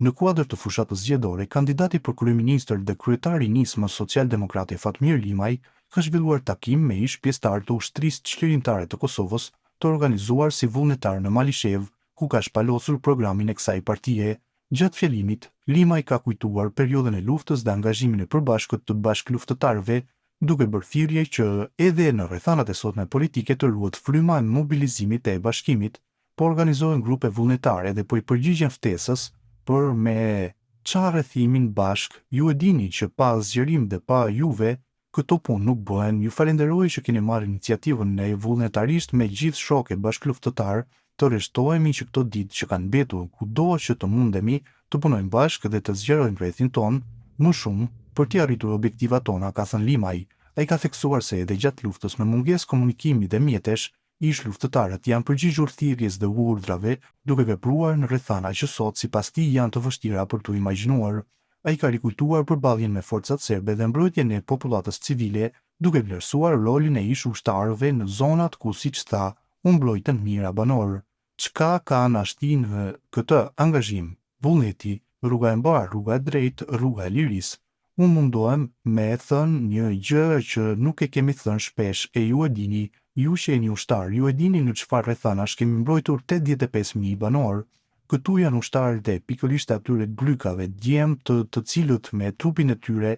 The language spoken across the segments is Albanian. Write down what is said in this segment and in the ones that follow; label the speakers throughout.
Speaker 1: Në kuadër të fushatës zgjedhore, kandidati për kryeministër dhe kryetari i Nismës Socialdemokrate Fatmir Limaj ka zhvilluar takim me ish-pjesëtarë të Ushtrisë Çlirimtare të Kosovës të organizuar si vullnetarë në Malishevë, ku ka shpalosur programin e kësaj partie. Gjatë fjalimit, Limaj ka kujtuar periudhën e luftës dhe angazhimin e përbashkët të bashkëluftëtarëve, duke bërë thirrje që edhe në rrethanat e sotme politike të ruhet fryma e mobilizimit e bashkimit. Po organizohen grupe vullnetare dhe po i përgjigjen ftesës për me ça rrethimin bashkë, ju e dini që pa zgjerim dhe pa juve këto punë nuk bëhen, ju falenderoj që keni marrë iniciativën ne vullnetarisht me gjithë shokë e bashkëluftëtarë të rreshtohemi që këto ditë që kanë mbetur kudo që të mundemi të punojmë bashkë dhe të zgjerojmë rrethin tonë më shumë për t'i arritur objektivat tona, ka thënë Limaj. Ai ka theksuar se edhe gjatë luftës me mungesë komunikimi dhe mjetesh, Ish-luftëtarët janë përgjigjur thirrjes dhe urdhrave, duke vepruar në rrethana që sot, sipas tij, janë të vështira për t'u imagjinuar. Ai ka rikujtuar përballjen me forcat serbe dhe mbrojtjen e popullatës civile, duke vlerësuar rolin e ish-ushtarëve në zonat ku, siç tha, u mbrojtën mijëra banorë. Çka ka na shti në këtë angazhim? Vullneti, rruga e mbarë, rruga e drejtë, rruga e lirisë. Unë mundohem me e thënë një gjë që nuk e kemi thënë shpesh e ju e dini, ju që jeni ushtarë, ju e dini në çfarë rrethanash kemi mbrojtur 85,000 banorë. Këtu janë ushtarë dhe pikërisht e atyre grykave, djem të të cilët me trupin e tyre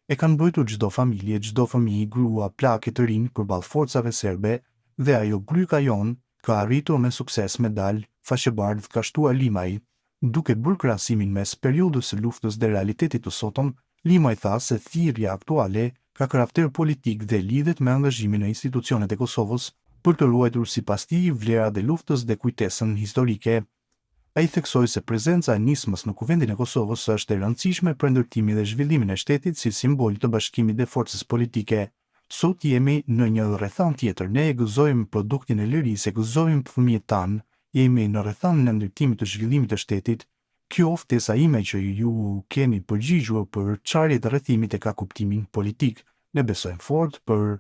Speaker 1: e kanë mbrojtur çdo familje, çdo fëmijë, grua, plak e të rinj përballë forcave serbe dhe ajo gryka jonë ka arritur me sukses me dalë faqebardhë, ka shtuar Limaj. Duke bërë krahasimin mes periudhës së luftës dhe realitetit të sotëm, Limaj tha se thirrja aktuale ka karakter politik dhe lidhet me angazhimin në institucionet e Kosovës për të ruajtur sipas tij vlerat e luftës dhe kujtesën historike. Ai theksoi se prezenca e Nismës në Kuvendin e Kosovës është e rëndësishme për ndërtimin dhe zhvillimin e shtetit si simbol të bashkimit dhe forcës politike. Sot jemi në një rrethanë tjetër, ne e gëzojmë produktin e lirisë, e gëzojmë fëmijët tanë, jemi në rrethanën e ndërtimit të zhvillimit të shtetit, kjo ftesa ime që ju keni përgjigjur për çarje të rrethimit e ka kuptimin politik. Ne besojmë fort për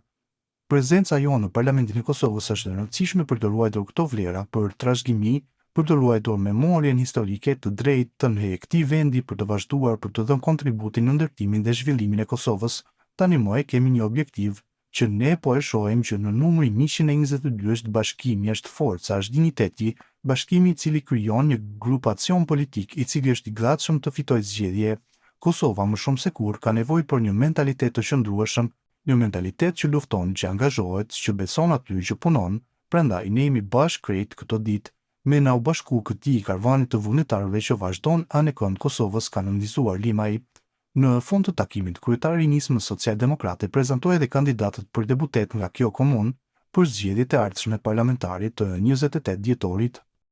Speaker 1: prezenca jonë në Parlamentin e Kosovës është e rëndësishme për të ruajtur këto vlera, për trashëgimi, për të ruajtur memorien historike të drejtën e këtij vendi për të vazhduar për të dhënë kontributin në ndërtimin dhe zhvillimin e Kosovës. Tani më e kemi një objektiv që ne po e shohim që në numrin 122 është bashkimi, është forca, është dinjiteti, bashkimi i cili krijon një grupacion politik i cili është i gatshëm të fitojë zgjedhje. Kosova më shumë se kurrë ka nevojë për një mentalitet të qëndrueshëm, një mentalitet që lufton, që angazhohet, që beson aty, që punon, prandaj ne jemi bashkë krejt këto ditë, me na u bashku këtij karvanit të vullnetarëve që vazhdon anekënd Kosovës, ka nënvizuar Limaj. Në fund të takimit, kryetari i Nismës Socialdemokrate prezantoi edhe kandidatët për deputet nga kjo komunë për zgjedhjet e ardhshme parlamentare të 28 dhjetorit.